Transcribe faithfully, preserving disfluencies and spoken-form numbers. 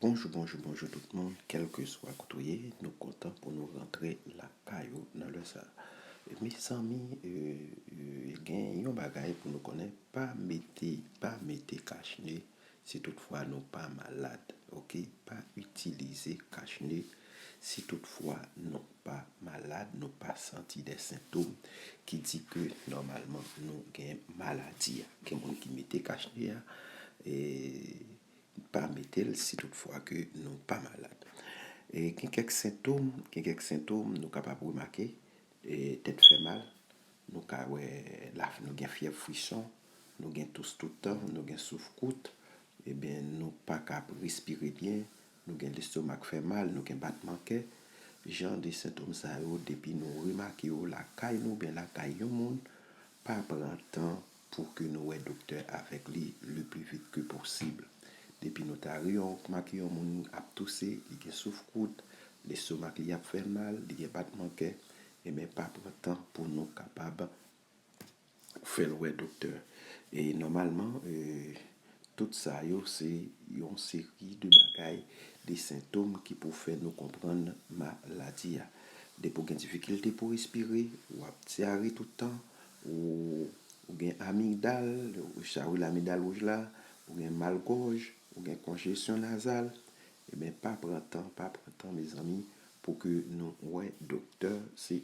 Bonjou, bonjou, bonjou tout moun, kèlkeswa kote w ye, nou kontan pou nou rantre lakay ou nan lè sa. Mezanmi, e, e, gen yon bagay pou nou konnen, pa mete, pa mete kachne si toutfwa nou pa malad, oke? Pa itilize kachne si toutfwa nou pa malad, nou pa santi de sentòm ki di ke nòmalman nou gen maladi a. Gen moun ki mete kachne a, e pa mete l si toutfwa ke nou pa malad. E gen kèk sentòm, gen kèk sentòm nou kapab remake, e tèt fè mal, nou ka wè la, nou gen fyèv frison, nou gen tous tout tan, nou gen souf kout, ebyen nou pa ka respire byen, nou gen lestomak fè mal, nou gen batman kè. Jan de sentòm sa yo, depi nou remake yo lakay nou oubyen lakay yon moun, pa pran tan pou ke nou wè doktè avèk li le plus vite que possible. Depi nou ta remake yon moun ap touse, li gen souf kout, lestomak li ap fè mal, li gen batman kè, ebyen pa pran tan pou nou kapab fè l wè doktè. E nòmalman, e, tout sa yo se yon seri de bagay, de sentòm ki pou fè nou konprann maladi a. Depi w gen difikilte pou respire, w ap dyare tout tan, ou, ou gen amigdal, ou chawil amigdal wouj la, ou gen mal gòj, ou gen konjesyon nazal, ebyen pa pran tan, pa pran tan, mezanmi, pou ke nou wè doktè. Se